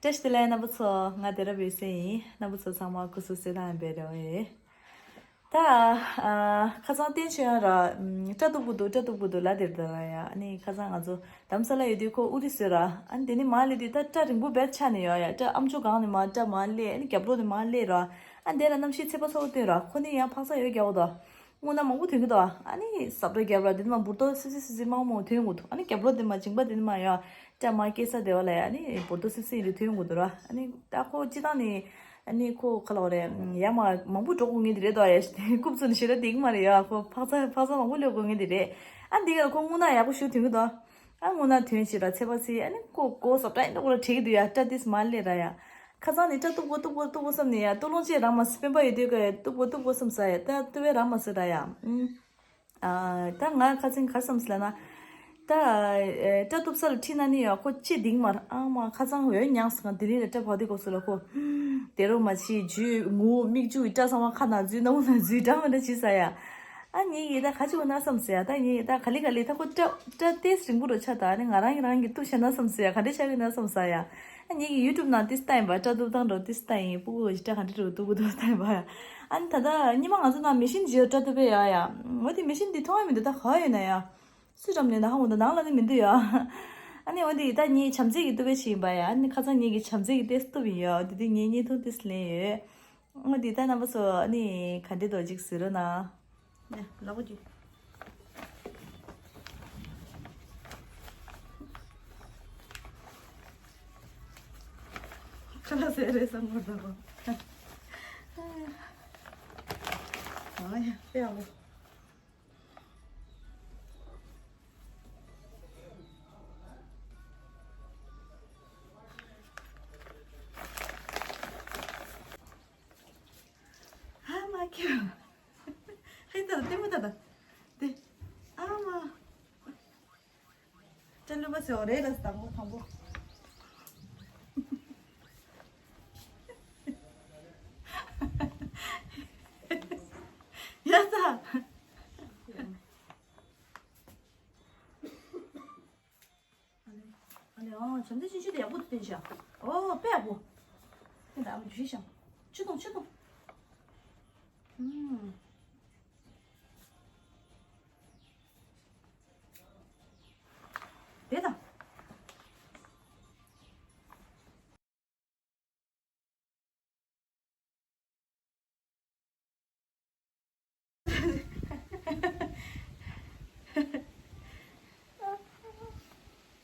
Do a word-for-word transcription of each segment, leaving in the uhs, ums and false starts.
བཀྲ་ཤིས་བདེ་ལེགས་རྣམ་པ་ཚོ། ང་བདེ་རབ་འོད་ཟེར་ཡིན། རྣམ་པ་ཚོ་ཚང་མ་སྐུ་གཟུགས་གསལ་ཐང་ཡིན་པའི་རེ་བ་ཡོད། ད་ཨ་ཁ་སང་བསྟན་ཆོས་ཡང་ར་སྐྲ་གཏུབ་དགོས་འདུག་སྐྲ་གཏུབ་དགོས་འདུག་ལབ་བསྡད་རེད་ད་ར། ཡ་ཨ་ནི་ཁ་སང་ང་ཚོ་རྡ་རམ་ས་ལ་ཡོད་དུས་ཁོ་ཨུ་རི་བཟོས་ར། ཨ་ནི་དེ་ནི་མར་སླེབས་དུས་ད་སྐྲ་རིང་པོ་བེད་ཆགས་ནས་ཡོད། ཡ་སྐྲ་ཨམ་ཅོག་སྒང་ནས་མར་སྐྲ་མར་སླེབས། ཨ་ནི་རྒྱབ་ལོགས་ནས་མར་སླེབས་ར། ཨ་ནི་དེ་ལ་གནམ་གཤིས་ཚ་པོ་ཚ་པོ་བཏོན་ར། ཁོ་ནི་ཡང་འཕག་འཚག་ཡོད་རྒྱག་པ་དང་། རྔུལ་ནག་མང་པོ་ཐོན་གྱི་འདུག་ཨ་ནི་སབ་སྐྲ་རྒྱབ་ར་དེ་ནི་མ་འབུར་ཏོ་སིབ་སིབ་སིབ་སིབ་མང་མང་ཐོན་དགོས་འདུག་ཨ་ནི་རྒྱབ་ལོགས་དེ་མ་མཇིང་པ་དེ་ནི་མ་ཡ་སྐྲ་མ་སྐྱེས་ས་དེ་བ་ལ་ཡ་ཨ་ནི་འབུར་ཏོ་སིབ་སིབ་ཡིན་དུས་ཐོན་དགོས་འདུག་ར། ཨ་ནི་ད་ཁོ་སྤྱི་བཏང་ནི་ཨ་ནི་ཁོ་ག་ལ་བ་རེད། ཡ་མ་མང་པོ་འགྲོ་དགོས་ངེས་དེ་རེད་དོ། ཡ་རྐུབ་བཙུགས་ནས་ཞེ་དྲག་བསྡད་ཀྱི་མ་རེད། ཡ་ཁོ་འཕག་འཚག་འཕག་འཚག་མང་པོ་སླེབས་དགོས་ངེས་དེ་རེད། ཨ་འདི་ག་ལ་ཁོ་རྔུལ་ནག་ཡག་པོ་ཞིག་ཐོན་གྱི་འདུག་ཨ་རྔུལ་ནག་ཐོན་བྱས་ར་ཚད་པ་ཚིག་ཨ་ནི་ཁོ་མགོ་སོབ་སྐྲ་ཡིན་འདྲ་པོ་ར་བྲེག་གི་འདུག་ཡ་སྐྲ་ཏིས་མ་སླེབས་ར་ཡ། ཁ་སང་ནས་སྐྲ་གཏུབ་དགོས་གཏུབ་དགོས་གཏུབ་དགོས་བསམ་ནས་ཡ་སྟོད་ལུང་བཅས་རང་མ་སྤེན་པ་ཡོད་དུས་ཀ་གཏུབ་དགོས་གཏུབ་དགོས་བསམ་ས་ཡ། ད་གཏུབ་པའི་རང་མ་སོད་ར་ཡ། ཨུམ། ཨ་ད་ང་ཁ་སང་ག་རེ་བསམ་སོང་ལབ་ན། ད་ཨེ་སྐྲ་གཏུབ་ས་ལ་ཁྲིད་ན་ནི་ཡ་ཁོ་ལྕེ་ལྡིང་མ་ར། ཨ་མ་ཁ་སང་འོད་མྱངས་སོང་། ལྡི་ལི་ལ་སྐྲ་ཕབ་དུས་སྐབས་སུ་ལ་ཁོ་དེ་རུ་མ་ཕྱི་རྒྱུས་ངུ་མིག་ཆུ་ཡི་སྐྲ་ཚང་མ་ཁ་ནང་འཛུལ་སྣ་བུག་ནང་འཛུལ་འདྲ་མི་འདྲ་བྱས་ས་ཡ། ཨ་ངེད་ཀྱིས་ད་ག་ཅི་འོ་ན་བསམ་སོང་ཡ། ད་ངེད་ཀྱིས་ད་ག་ལེ་ག་ལེ་ད་ཁོ་སྐྲ་སྐྲ་ཏོག་ཙམ་རིང་པོ་རུ་ཆགས། ད་ནི་ང་རང་གིས་རང་གི་གཏུབ་བྱས་ན་བསམ་སོང་ཡ། ག་འདྲ་ཆགས་ཀྱི་ན་བསམ་ས་ཡ། ཨ་ངེད་ཀྱིས་ཡུ་ཊུབ་ནང་ཏོག་ཙམ་བལྟས་ཡིན་པ། སྐྲ་གཏུབ་སྟངས་འདྲ་ཏོག་ཙམ་བལྟས་ཡིན། སྤུ་གུ་གི་སྐྲ་ག་འདྲ་རུ་གཏུབ་དགོས་འདུག་བལྟས་ཡིན་པ་ཡ། ཨ་ནི་ད་ལྟ་ཉི་མ་ང་ཚོ་ནང་མེ་ཤིན་བརྗེ་སྐྲ་གཏུབ་པའི་ཡ་ཡ། འོ་དེ་མེ་ཤིན་དེ་མཐོང་ཡ་མི་འདུག་ད་ག་ཡོད་ན་ཡ། སུས་བཀྲམ་ནས་ད་ཧ་འོ་ད་ནང་ལ་ནི་མི་འདུག་ཡ། ཨ་ནི་འོ་དེ་ད་ངེད་བྱམས་བརྩེ་གི་གཏུབ་པའི་བྱས་ཡིན་པ་ཡ། ཨ་ནི་ཁ་སང་ངེད་ཀྱིས་བྱམས་བརྩེ་གི་ཏོག་ཙམ་གཏུབ་ཡིན་ཡ། དེ་དུས་ངས་བརྙན་ཐུང་ཏོག་ཙམ་ལེན་ཡོད། འོ་དེ་ད་རྣམ་པ་ཚོ་ཨ་ནི་ག་འདྲ་འདུག་ཅིག་གཟིགས་རོགས་གནང་། ནས་ལག་པ་རྒྱུ། ཁ་ལག་ཟས་རེད་བསམ་བློ་བཏང་གོ། ཨ་ཡ་དཔེ་ཡག་པོ། ཨ་མ་ཁྱོད། ཧེ་ད་ལྟད་མོ་ད་ད། དེ། ཨ་མ། སྐྲ་ལུས་པ་ཟེར་བ་རེད་ལ་དང་པོ་དང་པོ། ཡ་ད། ཨ་ནི་ཨ་ནི་ཨ་བྱམས་བརྩེ་ཆུང་ཆུང་དེ་ཡག་པོ་བསྟན་ཤག་ཨོ་དཔེ་ཡག་པོ། དེ་འདྲ་ཨ་མ་ཇུས་ཤག་ཆུ་དང་ཆུ་དང་། ཨུམ། དེ་དང་།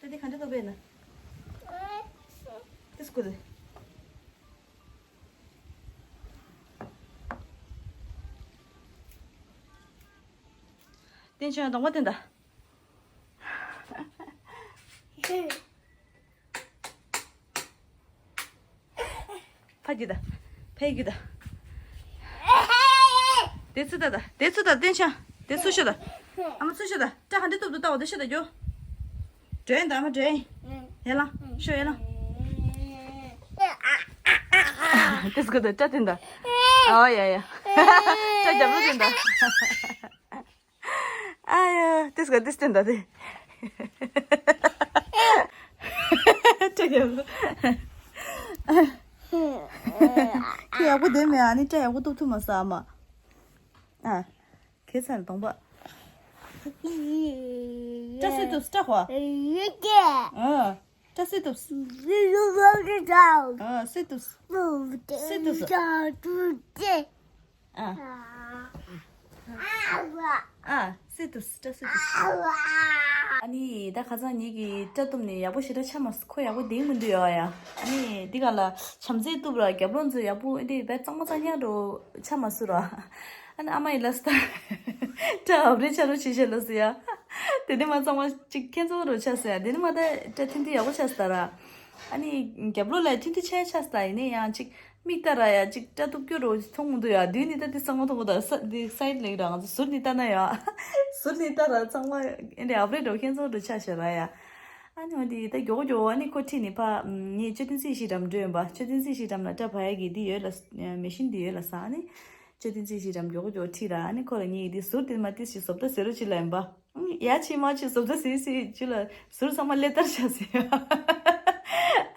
ད་དེ་ག་འདྲ་ཐོབ་པས་ན། དེ་སྐུ་དེ། བསྟན་ཆོས་གདོང་པ་བསྟན་ད། ཕ་རྒྱུད་ད། ཕའི་རྒྱུད་ད། དེ་ཚུ་ད་ད། དེ་ཚུ་ད་བསྟན་ཆ། དེ་ཚུ་ཤོད་ད། ཨ་མ་ཚུ་ཤོད་ད། སྐྲ་ག་འདྲ་གཏུབ་འདུག་ལྟ་བ་དེ་ཤོད་ད་རྒྱུ། འདྲེན་ད་ཨ་མ་འདྲེན། ཡ་ལ། ཤོད་ཡ་ལ། དེ་ཚུ་ག་ད་སྐྲ་བསྟན་ད། ཨོ་ཡ་ཡ། སྐྲ་རྒྱབ་ལོགས་བསྟན་ད། ཨ་ཡ། དེ་སྐད་དེ་བསྟན་ད་དེ། སྐྲ་རྒྱབ་ལོགས། ཁྱེད་ཡག་པོ་བསྡད་མེད། ཨ་ནི་སྐྲ་ཡག་པོ་གཏུབ་ཐུབ་མ་སོང་ཨ་མ། ཨ། ཁྱེད་ཚར་གདོང་པ། སྐྲ་སུས་གཏུབ་སྐྲ་ཧོ། ཨ། སྐྲ་སུས་གཏུབ། ཨ། སུས་གཏུབ། སུས་གཏུབ། ཨ། ཨ། སུས་གཏུབ། སྐྲ་སུས་གཏུབ། ཨ་ནི་ད་ཁ་སང་ངེད་ཀྱིས་སྐྲ་གཏུབ་ནས་ཡག་པོ་ཞེ་དྲག་ཆགས་མ་སོང་། ཁོ་ཡག་པོ་བསྡད་མི་འདུག་ཡ་ཡ། ཨ་ནི་འདི་ག་ལ་བྱམས་བརྩེས་གཏུབ་ར་རྒྱབ་ལོགས་ཚོ་ཡག་པོ་འདི་བས་གཙང་མ་གཙང་རྐྱང་འགྲོ་ཆགས་མ་སོང་ར། ཨ་ནི་ཨ་མ་ཡིས་ལབ་སོང་། སྐྲ་ཨབ་རེ་ཆགས་རོགས་བྱེད་ཤག་ལབ་སོང་ཡ། དེ་ནས་མ་གཙང་མ་ཅིག་ཁྱེད་ཚོ་རོ་ཆགས་སོང་ཡ། དེ་ནས་མ་ད་སྐྲ་ཐིང་ཐིང་ཡག་པོ་ཆགས་སོང་ད་ར། ཨ་ནི་རྒྱབ་ལོགས་ལ་ཐུང་ཐུང་ཆགས་ཆགས་སོང་ད། ཡིན་ནའི་ཡང་ཅིག་མིག་ལྟ་ར་ཡ་ཅིག་སྐྲ་གཏུབ་སྐྱོ་རོ་མཐོང་མི་འདུག་ཡ། མདུན་ནས་ད་དེ་གཙང་མ་མཐོང་གི་འདུག་ས་དེ་སའིཌ་ལེགས་ར། ང་ཚོ་ཟུར་ནས་ལྟ་ན་ཡ། ཟུར་ནས་ལྟ་ར་གཙང་མ་ཨེ་འདྲ་ཨབ་རེ་འགྲོ་ཁྱེད་ཚོ་འགྲོ་ཆགས་ཤག་ར་ཡ། ཨ་ནི་འོ་དེ་ད་མགྱོགས་མགྱོགས་ཨ་ནི་ཁོ་ཁྲིད་ནས་ཕ་ངས་མཆོད་རྟེན་རྩེ་གཞིས་འགྲམ་འགྲོ་ཡིན་པ། མཆོད་རྟེན་རྩེ་གཞིས་འགྲམ་ལ་སྐྲ་ཕབ་ཡ་གི་འདི་ཡོད་ལ། མེ་ཤིན་འདི་ཡོད་ལ་ས། ཨ་ནི་མཆོད་རྟེན་རྩེ་གཞིས་འགྲམ་མགྱོགས་མགྱོགས་ཁྲིད་ར། ཨ་ནི་ཁོ་ལ་ངས་འདི་ཟུར་དེ་མ་ཏིས་ཞིག་བཟོ་ལྟ་ཟེར་རོ་ཅི་ལ་ཡིན་པ། ཡ་ཆི་མ་ཆི་བཟོ་ལྟ་ཟེར་ཟེར་ཅི་ལ་ཟུར་ཚང་མ་ལེ་ལྟར་བྱ་ཟེར།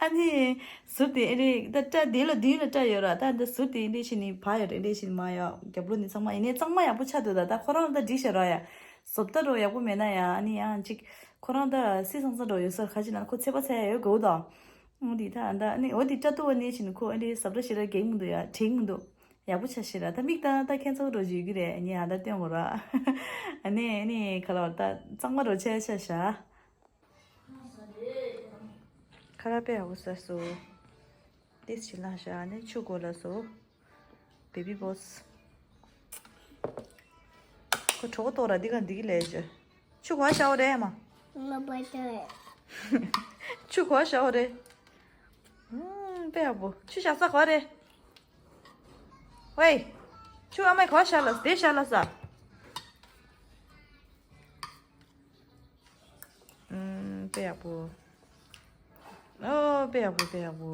ཨ་ནི་ཟུར་དེ་ཨེ་རེད། ད་སྐྲ་དེ་ལ་མདུན་ལ་སྐྲ་ཡོད་ར། ད་འདི་ཟུར་དེ་ཨེ་འདྲས་བྱས་ནི་བག་ཡོད་རེད། ཨེ་འདྲས་བྱས་ནི་མ་ཡོད། རྒྱབ་ལོགས་ནི་གཙང་མ་ཡིན་ནའི་གཙང་མ་ཡག་པོ་ཆགས་འདུག་ད་ད་ཁོ་རང་ད་འགྲིག་ཤག་ར་ཡ། བཟོ་ལྟ་འདྲ་ཡག་པོ་མེད་ན་ཡ། ཨ་ནི་ཡང་ཅིག་ཁོ་རང་ད་སི་སང་ས་འདྲ་ཡོད་ས། ཁ་ཅིག་ན་ཁོ་ཚད་པ་ཚད་ཡ་ཡོད་དགོས་ད། འོ་འདི་ད་ད་ཨ་ནི་འོ་འདི་སྐྲ་གཏུབ་པ་ནས་བྱས་ནི་ཁོ་ཨེ་འདྲས་ཟབ་འདྲ་ཞིག་ར་རྒྱག་གི་མི་འདུག་ཡ། དྲན་གི་མི་འདུག་ཡག་པོ་ཆ་ཤི་ར། ད་མིག་ལྟ་ན་ད་ཁྱེད་ཚོ་འགྲོ་རྒྱུ་ཡོད་ཀྱི་རེད། ངས་ཨ་ད་སྟོན་དགོས་ར། ཨ་ནི་ཨ་ནི་ཁ་ལོ་ད་གཙང་མ་རོ་ཆ་ཆ་ཤ། ཁ་ར་པེ་ཨ་བོ་ས་སོ། ཏིས་ཆི་ལ་ཤ་ནི་ཆུ་གོ་ལ་སོ། བེ་བི་བོ་སི། ཁོ་གྲོགས་གཏོགས་ར་འདི་ག་འདི་གི་ལས་བྱོས། ཆུ་གོ་ཤ་བོ་རེད་མ། ང་པ་ཏ་རེད། ཆུ་གོ་ཤ་བོ་རེད། ཨུམ་པེ་ཨ་བོ་ཆུ་ཤ་ས་གོ་རེད། ཝེ། ཆུ་ཨ་མའི་གོ་ཤ་ལ་དེ་ཤ་ལ་ས། ཨུམ་པེ་ཡག་པོ། ཨོ་པེ་ཡག་པོ་པེ་ཡག་པོ།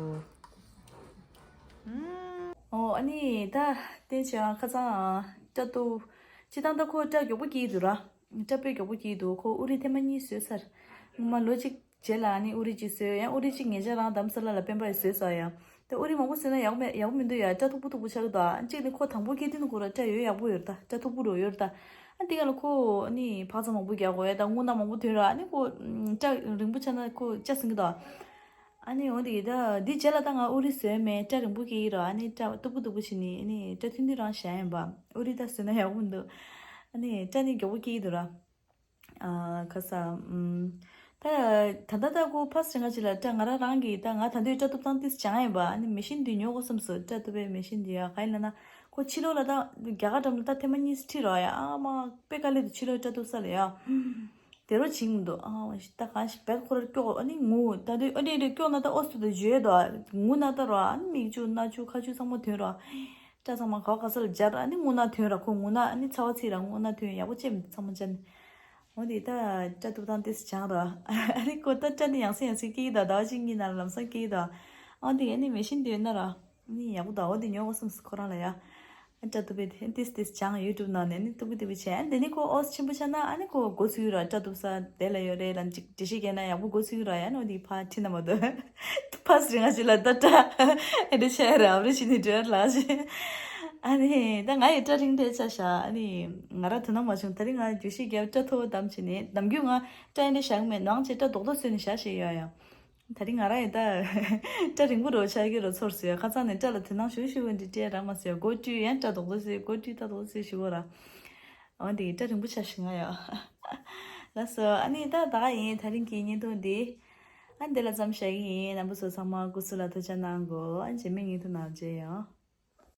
ཨུམ། ཨོ་ཨ་ནི་ད་བསྟན་བྱས་ཨ་ཁ་སང་ཨ་སྐྲ་གཏུབ། སྤྱིར་བཏང་ད་ཁོ་སྐྲ་མགྱོགས་པོ་སྐྱེ་གི་འདུག་ར། སྐྲ་དཔེ་མགྱོགས་པོ་སྐྱེ་གི་འདུག་ཁོ་ཨུ་རི་ཐེངས་མ་གཉིས་བཟོས་ཚར། སྔོན་མ་ལོ་གཅིག་རྗེས་ལ་ཨ་ནི་ཨུ་རི་གཅིག་བཟོས། ཡང་ཨུ་རི་གཅིག་ཉེ་ཆར་རང་དྷ་རམ་ས་ལ་ལ་སྤེན་པ་ཡིས་བཟོས་ཚར་ཡ། ད་ཨུ་རི་མང་པོ་བཟོས་ན་ཡག་མེད་ཡག་པོ་མི་འདུག་ཡ། སྐྲ་མཐུག་པོ་མཐུག་པོ་ཆགས་ཀྱི་འདུག་ཨ་གཅིག་ནི་ཁོ་དང་པོ་སྐྱེས་དུས་ནི་ཁོ་ར་སྐྲ་ཡོད་ཡག་པོ་ཡོད་རེད་ད། སྐྲ་མཐུག་པོ་རོ་ཡོད་རེད་ད། ཨ་འདི་ག་ལ་ཁོ་ཨ་ནི་བག་ཚ་མང་པོ་རྒྱག་དགོས་ཡ། ད་རྔུལ་ནག་མང་པོ་ཐོན་ར། ཨ་ནི་ཁོ་སྐྲ་རིང་པོ་ཆགས་ན་ཁོ་སྐྲ་ཟིང་གི་འདུག་ཨ་ནི་འོ་འདི་ད་འདི་རྗེས་ལ་ད་ང་ཨུ་རི་བཟོས་མེད། སྐྲ་རིང་པོ་སྐྱེ་གི་ར། ཨ་ནི་སྐྲ་མཐུག་པོ་མཐུག་པོ་བྱས་ནི་ཨ་ནི་སྐྲ་ཐུང་ཐུང་རང་བཞག་ཡིན་པ། ཨུ་རི་ད་བཟོས་ན་ཡག་པོ་མི་འདུག་ཨ་ནི་སྐྲ་ནི་མགྱོགས་པོ་སྐྱེ་གི་འདུག་ར། ཨ་ཁ་ས། ཨུམ། ད་ད་ལྟ་ད་ཁོ་ཕ་སི་ང་ཅི་ལ་སྐྲ་ང་རང་རང་གི་ད་ང་ད་འདོད་སྐྲ་གཏུབ་སྟངས་ཏིས་སྦྱང་ཡིན་པ། ཨ་ནི་མེ་ཤིན་འདི་ཉོ་དགོས་བསམ་སོང་། སྐྲ་གཏུབ་པའི་མེ་ཤིན་འདི་ཡ་ག་ཡིན་ལ་ན་ཁོ་ཕྱི་ལོགས་ལ་ད་རྒྱ་གར་འགྲམ་ལ་ད་ཐེངས་མ་གཉིས་ཁྲིད་རོགས་ཡ། ཨ་མ་དཔེ་དཀའ་ལས་འདུག་ཕྱི་ལོགས་སྐྲ་གཏུབ་ས་ལ་ཡ། དེ་རོ་བྱིང་མི་འདུག་ཨ་ད་གང་ཞིག་བེད་ཁོ་ར་སྐྱོག་ཨ་ནི་ངུ་ད་འདོད་ཨ་འདྲས་འདྲས་སྐྱོག་ན་ད་ཨོ་སུ་ད་བརྗོད་དོ། ངུ་ན་ད་རོ་ཨ་ནི་མིག་ཆུ་སྣ་ཆུ་ཁ་ཆུ་ཚང་མ་ཐོན་རོ། སྐྲ་ཚང་མ་ག་བ་ག་ས་ལ་སྦྱར། ཨ་ནི་རྔུལ་ནག་ཐོན་ར། ཁོ་རྔུལ་ནག་ཨ་ནི་ཚ་བ་ཚིག་ར་རྔུལ་ནག་ཐོན་ཡག་པོ་བྱེད་མི་ཚང་མ་སྦྱར་ནས། འོ་དེ་ད་སྐྲ་གཏུབ་སྟངས་ཏིས་སྦྱང་ར། ཨ་ནི་ཁོ་ད་སྐྲ་ནི་ཡང་སེ་ཡང་སེ་སྐྱེ་གི་ད་ཟླ་བ་གཅིག་གཉིས་ནང་ལ་ལམ་སང་སྐྱེ་གི་ད། འོ་དེ་ཨ་ནི་མེ་ཤིན་དེ་ཡོད་ན་ར། ཨ་ནི་ཡག་པོ་ད་འོ་དེ་ཉོ་དགོས་བསམ་སོང་ཁོ་རང་ལ་ཡ། ཨ་སྐྲ་གཏུབ་པའི་དེ་ཏིས་ཏིས་སྦྱང་ཡུ་ཊུབ་ནང་ནས་ནི་གཏུབ་གི་གཏུབ་གི་བྱས། ཨ་ནི་དེ་ནི་ཁོ་ཨོ་སི་ཆེན་པོ་ཆགས་ན་ཨ་ནི་ཁོ་འགོ་ཚུགས་ར། སྐྲ་གཏུབ་ས་དེ་ལ་ཡོད་རེད་ལ་ཅིག་འགྲེལ་བཤད་རྒྱག་ན་ཡག་པོ་འགོ་ཚུགས་ར་ཡ། ཨ་ནི་འོ་དེ་ཕ་ཁྲིད་ན་མ་གཏོགས། ཕ་སི་རི་ང་ཅི་ལ་ད་སྐྲ་ཨེ་འདྲ་བྱས་ར་ཨ་རི་ཕྱི་ནས་འགྲོ་ལ་ཞེ། ཨ་ནི་ད་ང་ཡི་སྐྲ་རིང་དྲགས་ཆ་ཤ། ཨ་ནི་ང་ར་དོ་སྣང་མ་བྱུང་། ད་རིང་ང་རྒྱུ་ཤེས་རྒྱབ་སྐྲ་མཐོ་བོ་བསྡམས་བྱས་ནས། ནམ་རྒྱུན་ང་སྐྲ་ཨེ་འདྲ་བཞག་གི་མེད། ནང་ཆེ་སྐྲ་རྡོག་རྡོག་བཟོས་ནས་བཞག་ཤེས་ཡོད་ཡ། ད་རིང་ང་ར་ཡི་ད་སྐྲ་རིང་པོ་རོ་ཆགས་ཀྱི་རོ་ཚོར་སོང་ཡ། ཁ་སང་ནས་སྐྲ་ལ་དོ་སྣང་ཞུ་ཞུ་བ་འདི་སྐྲ་རག་མ་སོང་ཡ། མགོ་བཀྲུས་ཡང་སྐྲ་རྡོག་རྡོག་བཟོས། མགོ་བཀྲུས་ད་རྡོག་རྡོག་བཟོས་ཞུ་གོ་ར། འོ་འདི་སྐྲ་རིང་པོ་ཆགས་ཤི་ང་ཡ། ལགས་སོ། ཨ་ནི་ད་ད་ག་ཡིན། ད་རིང་གི་བརྙན་ཐུང་འདི་ཨ་འདི་ལ་ཙམ་བཞག་གི་ཡིན། རྣམ་པ་ཚོ་ཚང་མ་སྐུ་གཟུགས་ལ་ཐུགས་ཅག་གནང་གོ། ཨ་རྗེས་མའི་བརྙན་ཐུང་ནང་མཇལ་ཡོང་།